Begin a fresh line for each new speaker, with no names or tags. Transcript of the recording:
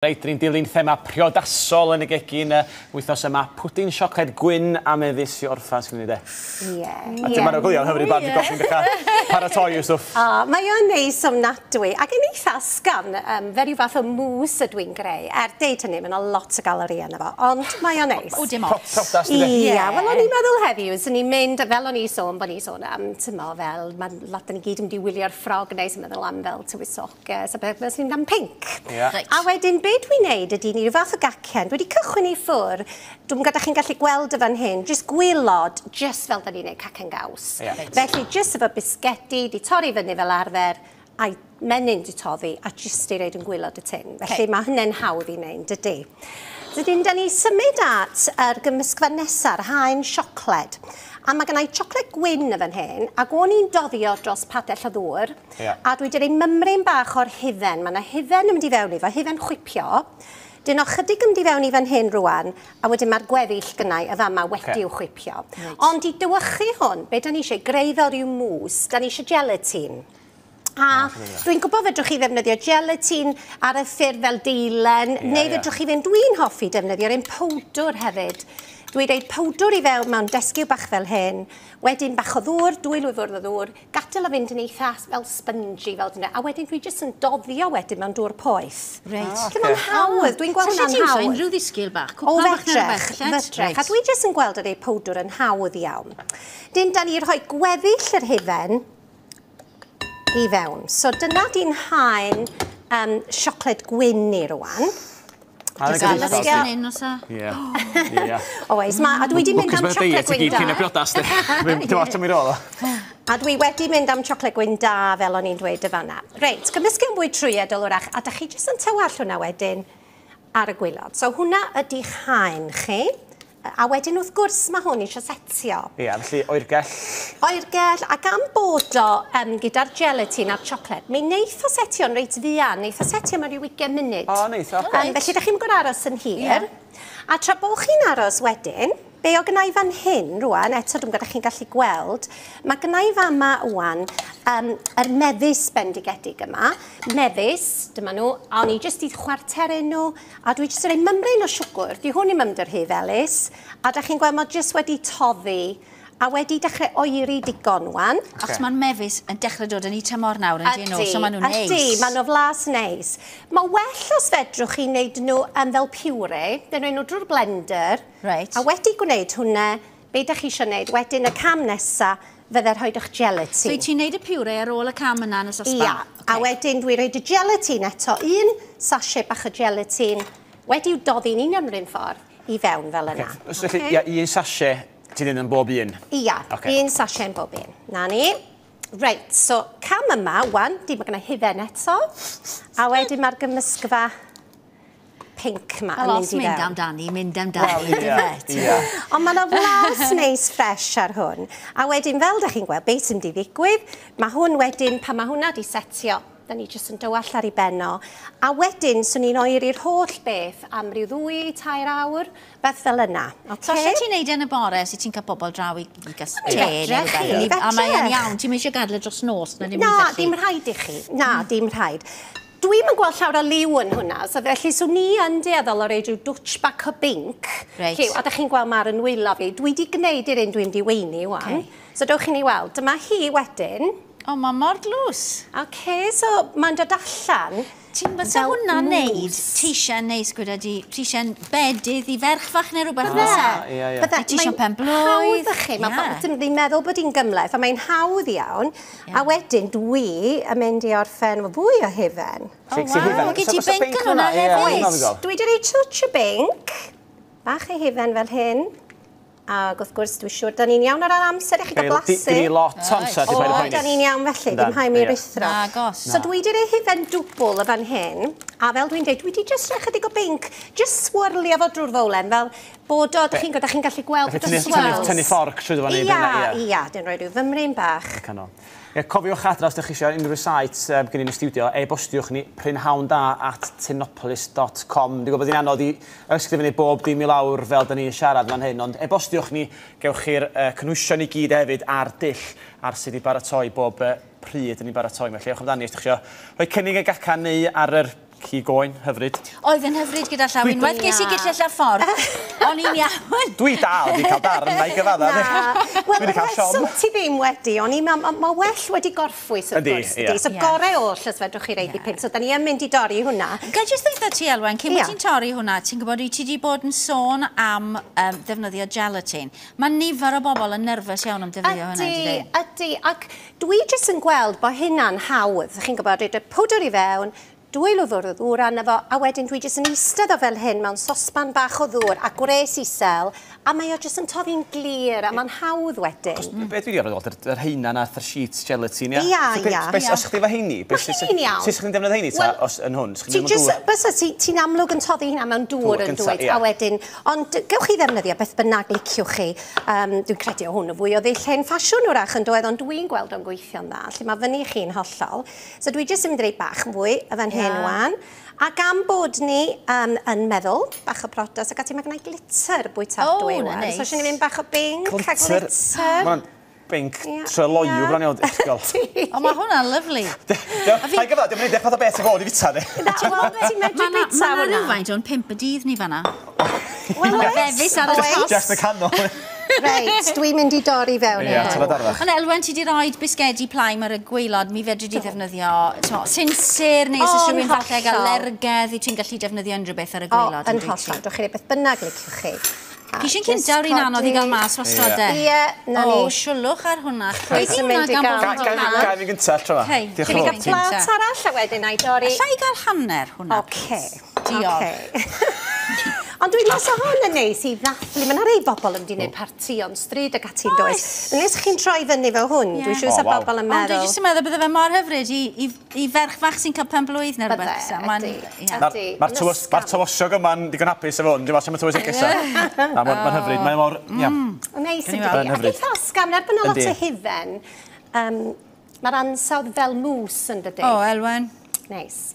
Reit, ni'n dilyn thema priodasol yn y gegin wythnos yma. Pwdin siocled gwyn a mefus i orffan sgyn ni de.
Ie.
A ti'n marw gwylio, hyfryd barn i gofyn dechrau paratoi y stwff.
O, mae o'n neis ofnadwy ac yn eitha ysgafn, fel rhyw fath o mousse ydw i'n greu. Er deud hynny, mae yna lot o galori yna fo, ond mae o'n neis.
O, dim ots.
Priodas, di de?
Ie, wel o'n i'n meddwl heddiw, swn i'n mynd, fel o'n i sôn, bod ni'n sôn am, ti'n mo, fel, mae lot o'n i gyd yn mynd i wylio'r ffrog neis yn meddwl am fel tywysoges a beth, swn i'n mynd am pinc.
Ie.
Reit.
A wedyn, be dwi'n neud ydy, ni rhyw fath o gacen. Dwi wedi cychwyn i ffwr, dwi'n gwybod chi'n gallu gweld y fan hyn, jyst gwylod, jyst fel da ni'n neud cacen gaws.
Ie.
Reit.
Felly, jyst efo bisgedi, di torri fyny fel arfer, a'i menyn di toddi, a jyst i roid yn gwylod y tin. Felly, mae hynny'n hawdd i wneud, dydy. Dydyn, da ni symud at yr gymysgfa nesa'r haen siocled. A mae gennau siocled gwyn y fan hyn, ac o'n i'n doddio dros padell o ddŵr, a dwi wedi rhoi mymryn bach o'r hufen. Mae yna hufen yn mynd i fewn i fo, hufen chwipio. Dyn o chydig yn mynd i fewn i fan hyn rwan, a wedyn mae'r gweddill gynnau y fama wedi'w chwipio. Ond i dywychu hwn, be da ni eisiau greu fel rhyw mousse, da ni eisiau gelatine. A dwi'n gwybod fedrwch chi ddefnyddio gelatine ar y ffurf fel deilen, neu fedrwch chi fynd, dwi'n hoffi defnyddio'r un powdwr hefyd. Dwi'n rhoi powdwr i fewn mewn desgiw bach fel hyn, wedyn bach o ddŵr, 2 lwy fwrdd o ddŵr, gadael o fynd yn eitha fel spongy fel dyna, a wedyn dwi jyst yn doddio wedyn mewn dŵr poeth.
Reit.
Felly mae'n hawdd, dwi'n gweld
So
hwnna'n
lle ti'n
hawdd.
Unrhyw ddisgyl bach,
O,
cwpan bach neu
fedrech,
rhywbeth,
fedrech. A dwi jyst yn gweld yr ei powdwr yn hawdd iawn. Dyn, da ni rhoi gweddill yr hufen i fewn. So dyna di'n haen siocled gwyn ni rwan.
A
Just
Ie.
yn un oes e?
Ie. Ie.
Oes, a dwi wedi mynd am
Lwcus bod y
siocled
deiet i
gwyn
gyd cyn y
da.
briodas, di. Dim ots am i rôl o.
A dwi wedi mynd am siocled gwyn da, fel o'n i'n dweud y fanna. Reit, gymysgu yn fwy trwyadl wrach, a da chi jyst yn tywall hwnna wedyn ar y gwaelod. So hwnna ydy'ch haen chi. A wedyn wrth gwrs mae hwn eisiau setio.
Ie, felly oergell.
Oergell, ac am bod o gyda'r gelatine a'r siocled, mi neith o setio'n reit fuan, neith o setio mewn ryw 20 munud.
O, neith, oce.
Felly, da chi'n gorfod aros yn hir. A tra bo chi'n aros wedyn, be o gynna i fan hyn rwan, eto dwi'n gwybod chi'n gallu gweld, mae gynna i fama rwan yr mefus bendigedig yma. Mefus, dyma nhw, a o'n i jyst i chwarteru nhw, a dwi jyst yn rhoi mymryn o siwgr, di hwn i'm mynd yr rhy felys, a da chi'n gweld mae jyst wedi toddi, a wedi dechrau oeri digon wan.
Achos mae'r mefus yn dechrau dod yn eu tymor nawr, yn dyn nhw, so maen nhw'n neis.
Ydy, maen nhw flas neis. Mae well os fedrwch chi wneud nhw fel puree, dyn nhw drwy'r blender.
Reit.
A wedi gwneud hwnna, be ydych chi eisiau gwneud, wedyn y cam nesa fydde rhoi eich gelatine.
So ti'n neud y puree ar ôl y cam yna yn y sosban?
Ia, a wedyn dwi'n rhoi y gelatine eto, un sachet bach o gelatine, wedi'w doddi'n union yr un ffordd i fewn fel yna.
So felly, ia, un sachet ti'n neud yn bob un?
Ia, un sachet yn bob un. Na ni. Reit, so cam yma, wan, di mae gynna hufen eto, a wedyn mae'r gymysgfa pinc yma yn
Wel,
mynd
os
i
mynd
fewn.
amdani, mynd amdani,
Wel,
dyfe?
ie.
Ond mae yna flas neis ffres ar hwn. A wedyn, fel da chi'n gweld, beth sy'n mynd i ddigwydd, mae hwn wedyn, pan mae hwnna di setio, da ni jyst yn dywall ar ei benno. A wedyn, swn i'n oeri'r holl beth am ryw 2-3 awr, beth fel yna.
So, os ti'n neud e yn y bore, os ti'n cael bobl draw i gael te neu
Fedrech chi,
rhywbeth, a mae e'n
fedrech.
iawn, ti'n eisiau gadael e dros nos, na ddim
Na,
byd felly.
dim rhaid i chi. Na, dim rhaid. Dwi'm yn gweld llawer o liw yn hwnna, so felly swn i yn dueddol o roi rhyw dwtsh bach o binc.
Reit.
Lliw, a da chi'n gweld ma'r yn wylo fi. Dwi wedi gwneud i'r un dwi'n di weini wan. So dewch i ni weld. Dyma hi wedyn.
O, mae mor dlws.
Oce, so mae'n dod allan.
Ti'n fysa
fel
hwnna'n neud
mousse.
teisen neis gyda di, teisen bedydd i ferch fach neu rhywbeth
Bydde.
fysa?
Ie, ie.
Bydde.
Neu teisen
Mae'n
pen-blwydd.
Hawdd i chi. Mae pobl ddim meddwl bod hi'n gymhleth, a mae'n hawdd iawn. A wedyn dwi yn mynd i orffen efo fwy o hufen.
O, waw, gei ti binc yn hwnna hefyd.
Dwi wedi rhoi touch o binc, bach o hufen fel hyn. Ac wrth gwrs, dwi'n siŵr, da ni'n iawn ar ran amser i chi gael blasu.
Gyn i lot o amser, ti'n
O,
paid â poeni.
da ni'n iawn felly,
Yndan,
dim rhaid mi
ie.
ruthro.
Nagos.
So dwi wedi rhoi hufen dwbl y fan hyn, a fel dwi'n dweud, dwi wedi jyst rhoi chydig o binc, jyst swirlio fo drwy'r fowlen, fel bod o, dych chi'n gwybod, dych chi'n gallu gweld bod o
Felly
swirls.
tynnu fforc trwy fo
Ia, ia, dyn rhoi rhyw fymryn bach.
Canol. Ie, cofiwch adra os ydych chi eisiau unrhyw site gen i'n y studio, e-bostiwch ni prynhawnda@tinopolis.com. Dwi'n gwybod bod hi'n anodd i ysgrifennu bob dim i lawr fel da ni'n siarad fan hyn, ond e-bostiwch ni, gewch chi'r cynhwysion i gyd hefyd a'r dull ar sut i baratoi bob pryd yn ei baratoi. Felly, ewch amdani os ydych chi eisiau rhoi cynnig y gacan neu ar yr Cig oen, hyfryd.
Oedd yn hyfryd gyda llaw. Unwaith ges i gyllell a ffordd, o'n i'n iawn.
Dwi dal wedi cael darn, na i gyfadda.
Wel, y rheswm ti ddim wedi, o'n i, mae well wedi gorffwys wrth gwrs, ydy. So gorau oll os fedrwch chi reid dipyn. So, da ni yn mynd i dorri hwnna.
Ga i jyst dweud ti, Elwen, cyn bod ti'n torri hwnna, ti'n gwybod, ti wedi bod yn sôn am ddefnyddio gelatin. Mae nifer o bobl yn nerfus iawn am defnyddio hwnna,
ydy? Ydy, ac dwi jyst yn gweld bod hynna'n hawdd. Chi'n gwybod, rhaid y powdr i fewn, 2 lwfr o ddŵr arno fo, a wedyn dwi jyst yn eistedd o fel hyn mewn sosban bach o ddŵr a gwres isel, a mae o jyst yn toddi'n glir, a mae'n hawdd wedyn.
Be dwi wedi arfer weld, yr heina nath yr sheets gelatin, ia?
Ia, ia.
Os chdi efo heini?
Mae heini'n iawn.
Sut chdi'n defnyddio heini ta, os yn hwn?
Bysa, ti'n amlwg yn toddi hynna mewn dŵr yn dweud, a wedyn, ond gewch chi ddefnyddio beth bynnag liciwch chi. Dwi'n credu o hwn o fwy o ddull hen ffasiwn wrach yn dweud, ond dwi'n gweld o'n gweithio'n dda, lle mae fyny chi'n hollol. So dwi jyst yn mynd i roi bach yn fwy y fan hyn wan. A gan bod ni yn meddwl, bach o priodas ac ati, mae gennau glitter bwytadwy wan. So eisiau ni fynd bach o binc a glitter.
Mae'n binc tryloyw bron iawn.
O, mae hwnna'n lyfli.
Pa'i gyfad, diolch yn edrych fath o beth i fod i fita ni.
Wel, ti'n medru bita hwnna.
Mae 'na rhywfaint o'n 5 y dydd ni fanna.
Wel, oes.
Fefus ar y top.
Just y canol.
Reit, dwi'n mynd i dorri fewn.
Ie, tyfa darfach.
Ond Elwen, ti di roed bisgedi plaim ar y gwaelod, mi fedri di ddefnyddio sinsir, neu os oes rhywun falle ag alergedd, i ti'n gallu defnyddio unrhyw beth ar y gwaelod.
O, yn hollol, dwch chi beth bynnag liciwch chi.
Pishin cynta o'r un anodd i gael mas wastad e.
Ie, na ni.
O, siwlwch ar hwnna. Pwy di hwnna gan bod yn cael?
Gai fi gyntaf, tro yma.
Diolch yn fawr. Ti'n gael plat arall a wedyn a'i dorri.
Alla i gael hanner hwnna,
Oce.
Diolch.
Ond dwi'n meddwl hwn yn neis i ddathlu. Mae yna rei bobl yn mynd i wneud partïon stryd ac ati'n does. Nes chi'n troi fyny fel hwn, dwi'n siŵr sa bobl yn meddwl.
Ond dwi'n jyst yn meddwl bydde fe mor hyfryd i ferch fach sy'n cael pen blwydd neu rhywbeth.
Bydde,
ydy. Mae'r tywysog yma'n digon hapus efo hwn. Dwi'n meddwl sy'n tywysog gesa. Mae'n hyfryd. Mae'n mor...
Neis ydy. Ac eitha ysgafn, er bod yna lot o hufen, mae'r ansawdd fel mousse yn dydy.
O, Elwen.
Neis.